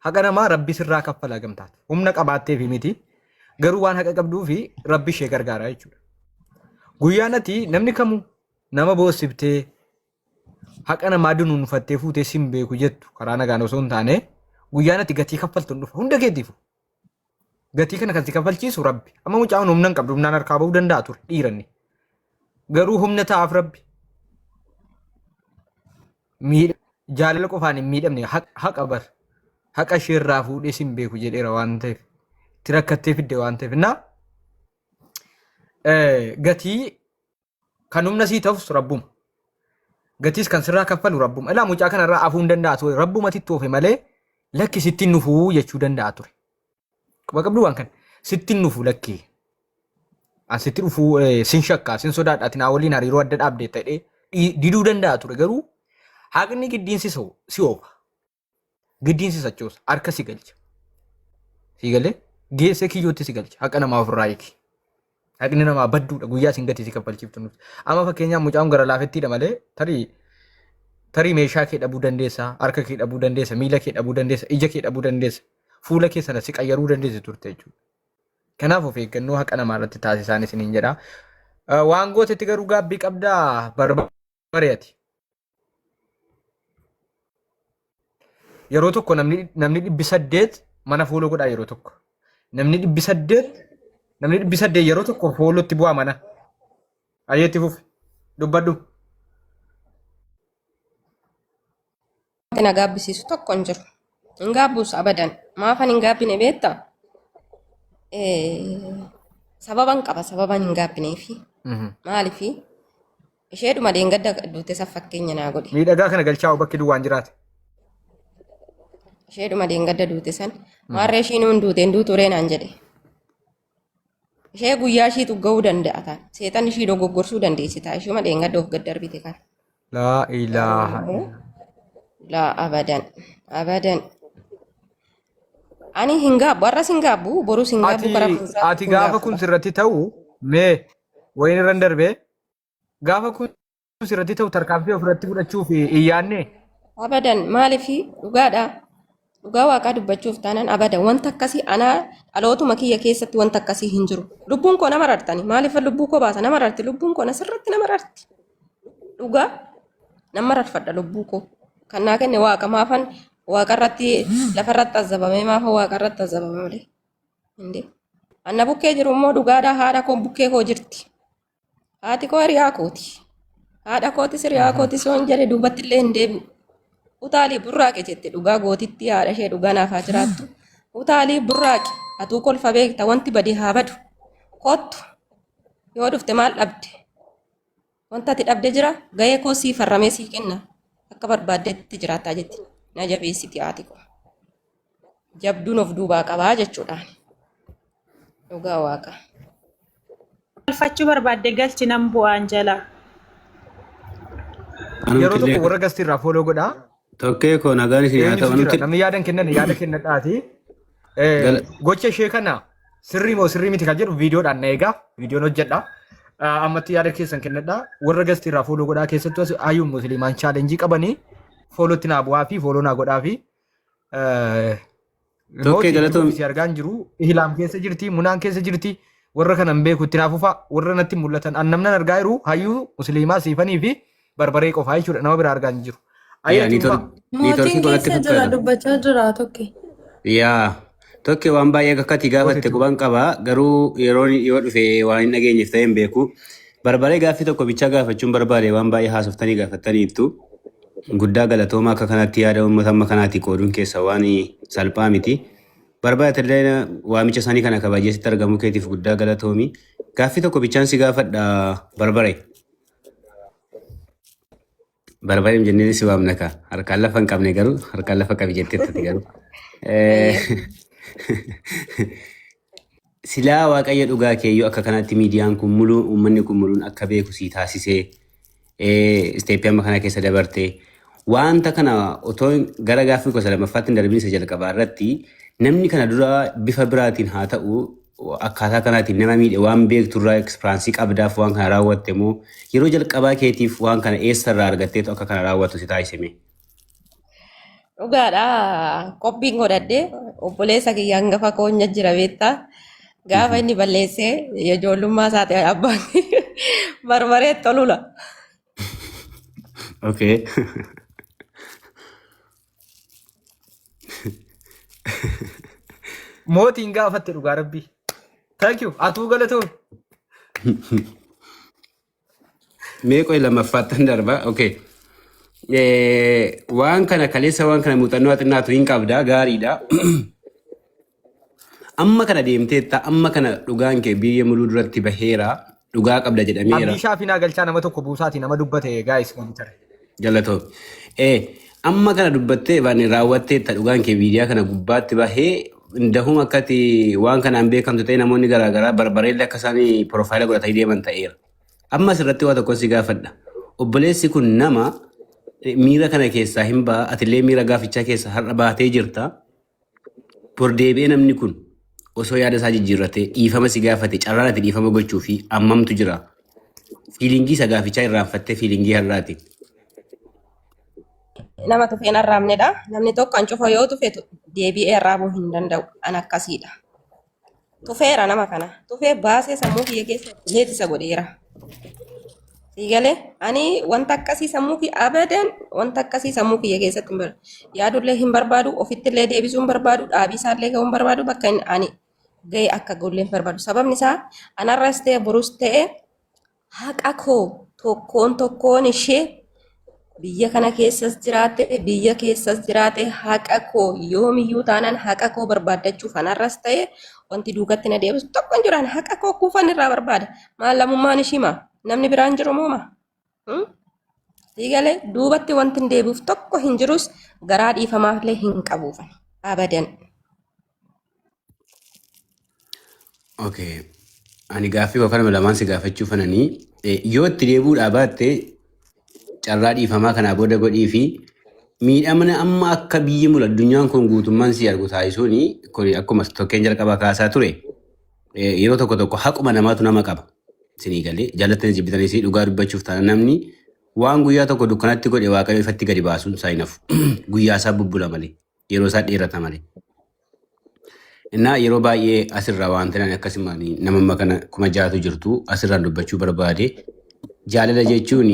S2: haqa namaa rabbi sirraa kaffala gamtaatu humna qabaatteefi miti garuu waan haqa qabduufi rabbi ishee gargaara jechuudha. Guyyaan ati namni kamuu nama boossiftee haqa namaa dunuunfattee fuutee sin beeku jettu karaa nagaan osoo hin taane guyyaan ati gatii kaffaltu hin dhufa hunda keetiifu. Gatii kana kan si kaffalchiisu rabbi. Amma mucaan humna hin qabdu humnaan harkaa bahuu danda'a ture dhiiranni. Garuu humna ta'aaf rabbi. Miidha jaalala qofaan hin miidhamne haqa bar. Haqa ishee irraa fuudhee sin beeku jedheera waan ta'eef. Itti rakkattee fidde waan ta'eef. Na gatii Kan humna sii ta'us rabbuma. Gatiis kan sirraa kaffalu rabbuma. Ilaa mucaa kanarraa afuu hin danda'a ture. Rabbumatti itti oofe malee lakki sitti hin dhufuu jechuu danda'a ture. Quba qabdu waan kana. Sitti hin dhufu lakki. An sitti dhufuu sin shakka sin sodaadha ati naa waliin hariiroo adda dhaabde ta'ee diduu danda'a ture garuu haqni giddiin si oofa. Giddiin si sochoosa. Harka si galcha. Si galee geessee kiyyootti si galcha. Haqa namaa ofirraa eegi. Haqni namaa badduudha. Guyyaa isin gatii si kaffalchiiftu nuti. Amma fakkeenyaaf mucaan gara laafettiidha malee tarii tarii meeshaa kee dhabuu dandeessa, harka kee dhabuu dandeessa, miila kee dhabuu dandeessa, ija kee dhabuu dandeessa, fuula kee sana si qayyaruu dandeessi turte jechuudha. Kanaaf of eeggannoo haqa namaa irratti taasisaan isiniin jedha. Waan gootetti garuu gaabbii qabdaa barbaree ati. Yeroo tokko namni namni 800 mana fooloo godhaa yeroo tokko. Namni 800 namni 800 yeroo tokko foolootti bu'aa mana. Ayyeetti fufi. Dubbadhu.
S3: Wanti na gaabbisiisu tokko hin jiru. Hin gaabbus abadan. Maafan hin gaabbine beektaa? Sababan qaba sababan hin gaabbineefi. Maaliifi Isheedhuma dheengadda duute san fakkeenya naa godhi.
S2: Miidhagaa kana galchaa bakki duwwaan jiraate.
S3: Isheedhuma dheengadda duute san maarree ishiin hin duute hin duutu ree naan jedhe. Ishee guyyaa ishiitu ga'uu danda'a ta'a. Seexan ishii dogoggorsuu dandeessi ta'a. Isheema dheengadda of gad darbite kana.
S2: Laa
S3: Garuu
S2: ilaaha
S3: immoo laa abadan abadan. Ani hin gaabbu har'as hin gaabbu borus hin gaabbu
S2: Ati
S3: karaa fuulduraatti
S2: ati
S3: hin
S2: gaafa
S3: gaabbu.
S2: kun sirratti ta'u mee wayin irran darbee Gaafa kun sirratti ta'u tarkaanfii ofirratti fudhachuuf hin yaadne.
S3: Abadan maaliif dhugaadha. Dhugaa waaqaa dubbachuuf taanaan abadan wanta akkasii anaa dhalootuma kiyya keessatti wanta akkasii hin jiru. Lubbuun koo nama rartani maaliif lubbuu koo baasa nama rarti lubbuun koo nasirratti nama rarti. Dhugaa nama rarfadha lubbuu koo. Kan naa kenne waaqa maafan waaqarratti lafarratti azabamee maafa waaqarratti azabame malee. Indee. Anna bukkee jiru immoo dhugaadha haadha koo bukkee koo jirti. Haati koo hiriyaa kooti. Haadha kootis hiriyaa kootis yoon jedhe duubatti illee hin deebi'u. Utaalii burraaqe jette dhugaa gootitti haadha ishee dhugaa naaf haa jiraattu. Utaalii burraaqe atuu kolfa beekta wanti bade haa badu. Kottu yoo dhufte maal dhabde? Wanta ati dhabde jira gahee koo sii farramee sii kenna akka barbaaddetti jiraattaa jetti. Na jabeessiti haati koo. Jabduun of duubaa qabaa jechuudhaan. Dhugaa waaqa.
S5: Galfachuu barbaadde galchi nan bu'aan jala.
S2: Yeroo
S8: Anumti
S2: tokko
S8: illee
S2: warra gastiirraa fooloo godhaa.
S8: Tokkee koo nagaan isin haa
S2: Eenyutu
S8: ta'u.
S2: jira?
S8: Anumti
S2: Namni yaada hin kennan yaada kennadhaati.
S8: gala
S2: Gocha ishee kana sirrii moo sirrii miti kan jedhu viidiyoodhaan na eegaa. Viidiyoon hojjedha. Ammatti yaada keessan kennadhaa. Warra gastiirraa fooloo godhaa keessattuu as hayyuun musliimaan chaalenjii qabanii foolootti naa bu'aa fi fooloo naa godhaa fi
S8: Tokkee
S2: mootii
S8: galatoom
S2: si argaa hin jiru. Ihlaam keessa jirti, munaan keessa jirti. Warra kana hin beeku itti naaf fufaa. Warra natti mul'atan an namnan argaa jiru hayyuu musliimaa siifanii fi barbaree qofaa jechuudha. Nama biraa argaa hin jiru.
S8: Yaa
S2: Ayyee itti fufaa.
S4: Mootiin
S8: niitoorkii koo natti
S4: keessa jira
S8: fakkaata.
S4: dubbachaa jira tokke.
S8: Yaa tokkee waan baay'ee akka ati
S2: Mootii
S8: gaafatte
S2: itti
S8: quban qaba garuu yeroo yoo dhufe waan hin dhageenyeef ta'e hin beeku. Barbaree gaaffii tokko bichaa gaafachuun barbaade waan baay'ee haasoftanii gaafattaniittu. Guddaa galatooma akka kanatti yaada uummata amma kanaatti qooduun keessa waan salphaa miti. Barbaade illee waamicha isaanii kana kabajee sitti argamuu keetiif guddaa galatoomi. Gaaffii tokko bichaan si gaafadha barbaree. Barbaree jennee si waamna ka. Harkaan lafa hin qabne garuu harkaan lafa qabi jetteettati garuu.
S3: Ayyee.
S8: Silaa Waaqayyo dhugaa keeyyuu akka kanatti miidiyaan kun muluun uummanni kun muluun akka beeku sii taasisee isteeppii amma kana keessa dabarte wanta kana otoo gara gaaffii gosa lammaffaatti hin darbin isa jalqabaa irratti namni kana dura bifa biraatiin haa ta'u akkaataa kanaatiin nama miidhe waan beektu irraa ekspiraansii qabdaaf waan kana raawwatte moo yeroo jalqabaa keetiif waan kana eessarraa argatteetu akka kana raawwattu si taasiseme?
S3: Dhugaadha. Qophiin godhadhe obboleessa kiyya hangafa koonya jira beektaa. Gaafa inni balleessee ijoollummaa isaati abbaan barbaree tolula.
S8: Okay.
S2: Mootiin gaafatte dhugaa rabbii. Thank you. Atuu galatoomi.
S8: Mee qoy lammaffaattan darba. Okay. Waan kana kaleessa waan kana muuxannoo xinnaatu hin qabda gaariidha. Amma kana deemteetta amma kana dhugaan kee biyya muluu duratti baheera dhugaa qabda jedhameera.
S2: Abdii shaafinaa galchaa nama tokko buusaati nama dubbate gaayis kompiitara.
S8: Galatoomi. Amma kana dubbattee waan raawwatteetta dhugaan kee miidiyaa kana gubbaatti bahee dahuma akkati waan kanaan beekamtu ta'e namoonni garaagaraa barbareellee akka isaan piroofaayila godhatanii deeman ta'eera. Amma asirratti waa tokko si gaafadha. Obboleessi kun nama miira kana keessaa hin ba'a atillee miira gaafichaa keessaa har'a baatee jirta. Bor deebi'ee namni kun osoo yaada isaa jijjiirratee dhiifama si gaafate carraan ati dhiifama gochuu fi ammamtu jira. Fiilingii isa gaafichaa irraanfattee fiilingii har'aati.
S3: Nama tufeen arraabnedha. Namni tokko an cufa yoo tufe deebi'ee arraabuu hin danda'u. An akkasiidha. Tufeera nama kana. Tufee baasee sammuu kiyya keessa leetisa godheera. Siigalee ani wanta akkasii sammuu kiyya abadan wanta akkasii sammuu kiyya keessatti hin barbaadu. Yaadullee hin barbaadu, ofittillee deebisuu hin barbaadu, dhaabii isaallee ga'uu hin barbaadu, bakka inni ani ga'e akka ga'ullee hin barbaadu. Sababni isaa anarras ta'e borus ta'e haqa koo tokkoon tokkoon ishee biyya kana keessas jiraate biyya keessas jiraate haqa koo yoomiyyuu taanaan haqa koo barbaaddachuuf anarras ta'e wanti duukatti na deebisu tokko hin jiru. Ani haqa koo kuufan irraa barbaada. Maal lammummaan ishii maa? Namni biraan jiru moo maa? Siigalee duubatti wanti hin deebi'uuf tokko hin jirus garaa dhiifamaafillee hin qabuufan abadan.
S8: Okay. Ani gaaffii koo kanuma lamaan si gaafachuu fananii yoo itti deebi'uudhaa baatte carraa dhiifamaa kanaa booda godhii fi miidhamna amma akka biyyi mulu addunyaan kun guutummaan si argu taasisuun kun akkuma tokkeen jalqabaa kaasaa ture yeroo tokko tokko haquma namaatu nama qaba. Isinii galee jaallattanii jibbitanii si dhugaa dubbachuuf taana namni waan guyyaa tokko dukkanatti godhe waaqayyo ifatti gadi baasuun isaa hin hafu. Guyyaa isaa bubbula malee yeroo isaa dheerata malee. Innaa yeroo baay'ee asirraa wanti ani akkasumaan nama amma kana 6,000 jirtu asirraan dubbachuu barbaade jaalala jechuun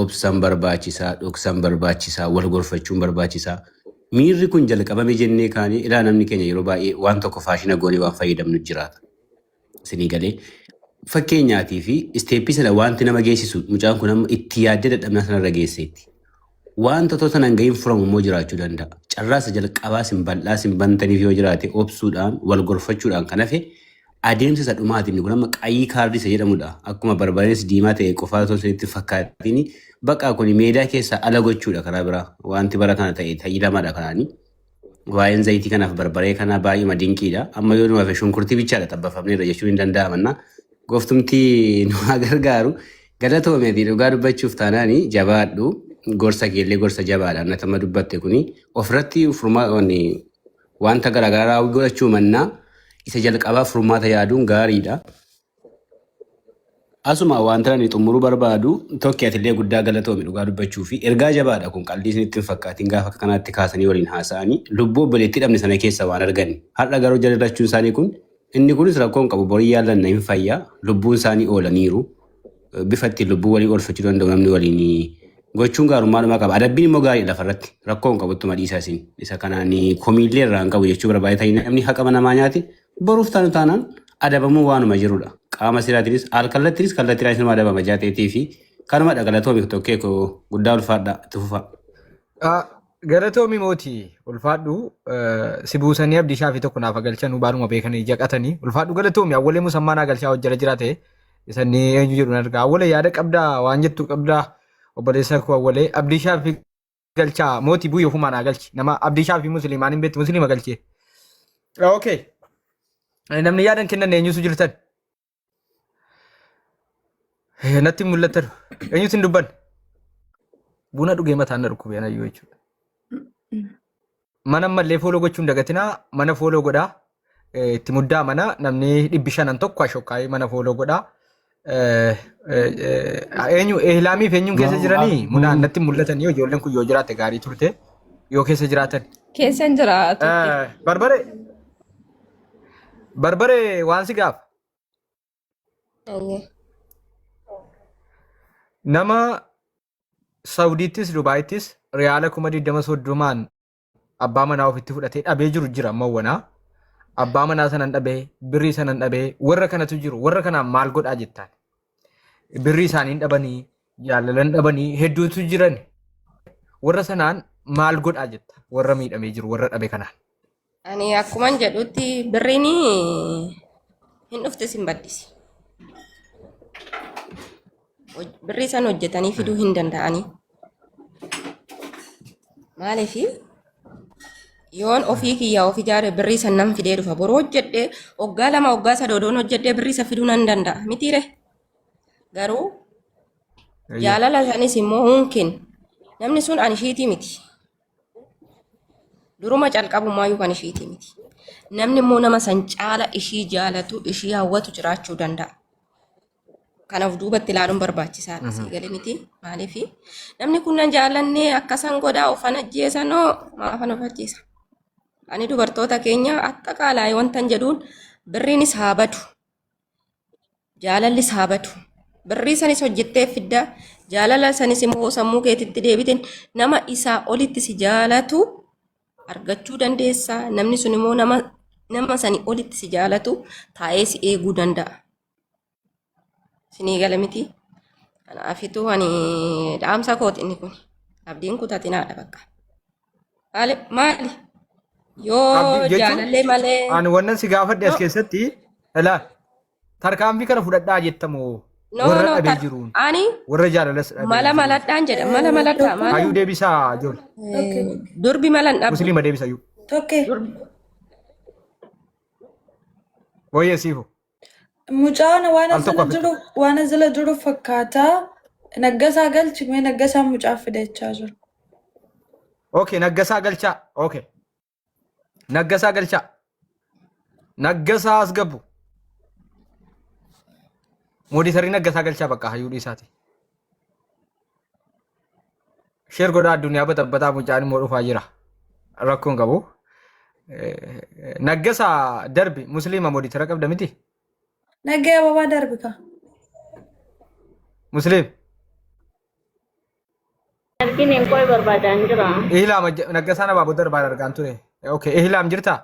S8: obsan barbaachisaa, dhoksan barbaachisaa, wal gorfachuun barbaachisaa. Miirri kun jalqabame jennee kaanii ilaa namni keenya yeroo baay'ee waan tokko faashina goonee waan fayyadamnu jiraata. Isinii galee fakkeenyaatii fi isteeppii sana wanti nama geessisu mucaan kun amma itti yaaddee dadhabnaa sanarra geesseetti. Wanta otoo sanaan gahiin furamu immoo jiraachuu danda'a. Carraa isa jalqabaa sin bal'aa sin bantaniif yoo jiraate obsuudhaan wal gorfachuudhaan kan hafe adeemsa isa dhumaati inni kun amma qayyii kaardii isa jedhamudha. Akkuma barbareenis diimaa ta'e qofaa osoo isinitti fakkaatiin bakka kun meedaa keessaa ala gochuudha karaa biraa. Wanti bara kana ta'e ta'ii lamadha kanaanii. Waa'een zayitii kanaaf barbaree kanaa baay'uma dinqiidha. Amma yoo nu hafe shunkurtii bichaadha xabbafamneerra jechuun hin danda'amanna. Gooftumti nu haa gargaaru. Galatoomeeti dhugaa dubbachuuf taanaani jabaadhu. Gorsa keellee gorsa jabaadha. Natama dubbatte kuni ofirratti wanta garaagaraa raawwii godhachuu mannaa isa jalqabaa furmaata yaaduun gaariidha. Asuma wanta ani xumuruu barbaadu tokki atillee guddaa galatoomi dhugaa dubbachuu fi ergaa jabaadha kun qalbii isinitti hin fakkaatin gaafa akka kanaatti kaasanii waliin haasa'anii lubbuu obboleettii dhabne sana keessa waan arganne. Har'a garuu jala rachuun isaanii kun inni kunis rakkoo hin qabu borii yaallanna hin fayyaa lubbuun isaanii oolaniiru. Bifa ittiin lubbuu walii oolfachuu danda'u namni waliin gochuun gaarummaadhuma qaba. Adabbiin immoo gaarii lafarratti rakkoo hin qabu ittuma dhiisaa isin. Isa kanaan komiillee irraa hin qabu jechuu barbaade ta'in namni haqa namaa nyaate boruuf taanu taanaan adabamuu waanuma jirudha. Qaama seeraatiinis al kallattiinis kallattiidhaanis nama adabama jaateetii fi kanuma galatoomi tokkee koo guddaa ulfaadha itti fufa.
S2: Galatoomi mootii ulfaadhu si buusanii abdii shaafii tokko naaf galchanuu baanuma beekanii jaqatanii ulfaadhu galatoomi awwalee musammaa naa galchaa hojjala jiraate isanni eenyu jedhu argaa awwalee yaada qabdaa waan jettu qabdaa obboleessa koo awwalee abdii shaafii galchaa mootii bu'ii ofumaa naa galchi nama abdii shaafii musliimaan hin beektu musliima galchee. Okay. Namni yaadan kennan eenyutu jirtan? Natti hin mul'atan. Eenyutu hin dubbanne? Buna dhugee mataan na dhukkube anayyuu jechuudha. Mana ammallee fooloo gochuu hin dagatinaa. Mana fooloo godhaa. Itti muddaa mana namni 500 tokko ashokkaayee mana fooloo godhaa. Eenyu ehlaamiif eenyuun keessa jiranii munaan natti hin mul'atanii ijoolleen kun yoo jiraatte gaarii turte yoo keessa jiraatan.
S3: Keessan jira turte.
S2: Barbare barbare waan si gaafa.
S3: Ayyee.
S2: Nama Saudiittis Dubaayittis riyaala 20,030n abbaa manaa ofitti fudhatee dhabee jiru jira mawwanaa. Abbaa manaa sanan dhabee birrii sanan dhabee warra kanatu jiru warra kanaan maal godhaa jettaan. Birrii isaanii dhabanii jaalalan dhabanii hedduutu jiran. Warra sanaan maal godhaa jetta warra miidhamee jiru warra dhabe kanaan.
S3: Ani akkuman jedhutti birriin hin dhufte sin baddisi. Birrii san hojjetanii fiduu hin danda'anii. Maaliif yoon ofii kiyyaa of ijaare birrii san nan fidee dhufa. Boroo hojjedhee waggaa 2 waggaa 3 odoon hojjedhee birrii san fiduu nan danda'a. Mitiire garuu jaalala sanis immoo hunkin namni sun ani ishiitii miti. Duruma calqabumaayyuu kan ishiitii miti. Namni immoo nama san caala ishii jaalatu ishii hawwatu jiraachuu danda'a. Kanaaf duubatti ilaaluun barbaachisaadha. Sii galee miti. Maaliif namni kun nan jaallannee akkasan godhaa ofan ajjeesanoo maafan of ajjeesa. Ani dubartoota keenya attaaqaalaa wantan jedhuun birriinis haa badu. Jaalallis haa badu. Birrii sanis hojjettee fidda. Jaalala sanis immoo sammuu keetitti deebiteen nama isaa olitti si jaalatu argachuu dandeessa. Namni sun immoo nama sanii olitti si jaalatu taa'ee si eeguu danda'a. Sinii gala miti. Kanaafituu ani dhaamsa kooti inni kun. Abdiin kutatinaadha bakka. Maali? Maali? Yoo
S2: Abdii jechuun
S3: jaalallee malee.
S2: ani wannan si gaafadhe as
S3: No,
S2: keessatti ilaa tarkaanfii kana fudhadhaa jettamoo
S3: no,
S2: warra
S3: no.
S2: dhabee jiruun
S3: Ani
S2: warra jaalalas dhabee
S3: mala
S2: jiruun.
S3: maladhaan jedha. Mala maladhaa maal?
S2: Hayyuu deebisaa ijoollee.
S4: Okay.
S3: Durbi mala hin dhabdu.
S2: Musliima deebisa hayyuu.
S4: Tokkee.
S2: Wayya siifu.
S4: Mucaan waan
S2: Al tokko
S4: asirra
S2: afetti.
S4: jiru waan asirra jiru fakkaata. Naggasaa galchi mee naggasaa mucaa fidachaa jiru.
S2: Okay, naggasaa galchaa. Okay. Naggasaa galchaa. Naggasaa as gabbu. Mooditarii naggasaa galchaa bakka hayyuu dhiisaati. Sheer godhaa addunyaa baxabbataa mucaan immoo dhufaa jira. Rakkoon qabu. Naggasaa darbi musliima mooditara qabda miti?
S4: Naggee ababaa darbi ka.
S2: Musliim.
S6: Argine hin qoy barbaadaan jira.
S2: Ihlaam naggasaan abaaboo darbaan argaan ture. Okay, ihlaam jirtaa?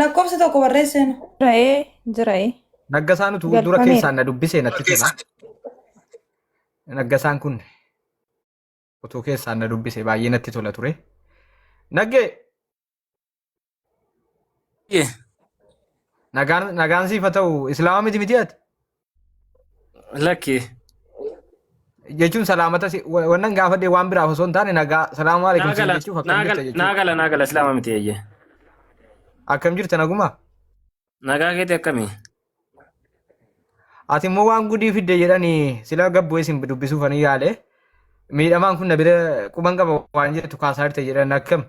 S4: Lakkoofsa tokko barreesseenu.
S9: Jira'ee jira'ee
S2: Naggasaan utuu dura
S9: galfameera.
S2: keessaan na dubbisee natti tola. Naggasaan kun utuu keessaan na dubbise baay'ee natti tola ture. Naggee nagaan nagaan siif haa ta'u islaama miti miti ati
S7: Lakki.
S2: Jechuun salaamata si wannan gaafadhe waan biraaf osoo hin taane nagaa salaamu alaikum
S7: Naa
S2: siin
S7: gala
S2: jechuuf akkam
S7: naa
S2: jirta
S7: gala
S2: jechuudha.
S7: naa gala naa gala islaama miti eeyyee.
S2: Akkam jirta naguma?
S7: Nagaa keeti akkamii?
S2: Ati immoo waan gudii fidde jedhanii sila gabbu'ee isin dubbisuuf ani yaale. Miidhamaan kun na bira quban qaba waan jettu kaasaa jirte jedhan akkam?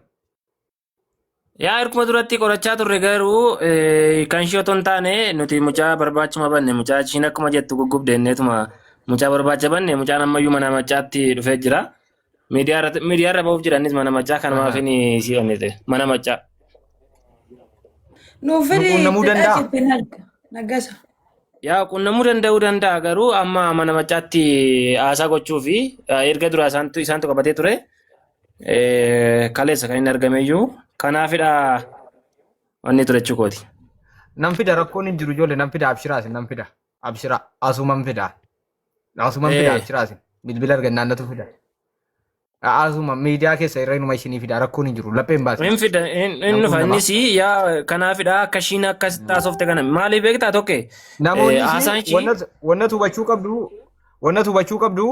S9: Yaa erguma duratti qorachaa turre garuu kan ishee otoo hin taane nuti mucaa barbaachuma banne mucaa ishiin akkuma jettu guggubde inneetuma mucaa barbaacha banne mucaan ammayyuu mana macaatti dhufee jira. Miidiyaa irra miidiyaa irra ba'uuf jira innis mana macaa kanumaaf inni si onnite mana macaa.
S4: Nuuf
S2: Nu
S4: fidi
S2: quunnamuu
S4: itti
S2: danda'a?
S4: dhaqitti nagga. Naggasa.
S9: Yaa quunnamuu danda'uu danda'a garuu amma mana macaatti haasaa gochuu fi erga duraa isaantu isaantu qabatee ture kaleessa kan inni argameyyuu kanaafidha wanni ture jechuu kooti.
S2: Nan fida rakkoon hin jiru ijoollee nan fida abshiraa isin nan fida abshiraa asuman fida asuman fida abshiraa isin bilbila argannaan natu fida asuma miidiyaa keessa irra inuma isinii fida rakkoon hin jiru lapheen baasina.
S9: Hin fida hin
S2: Nan
S9: dhufa
S2: quunnama.
S9: innis yaa kanaafidha akka ishiin akkas taasofte kana maaliif beektaa tokke
S2: Namoonni
S9: haasaan
S2: ishii
S9: ishii
S2: wannatu hubachuu qabdu wannatu hubachuu qabdu.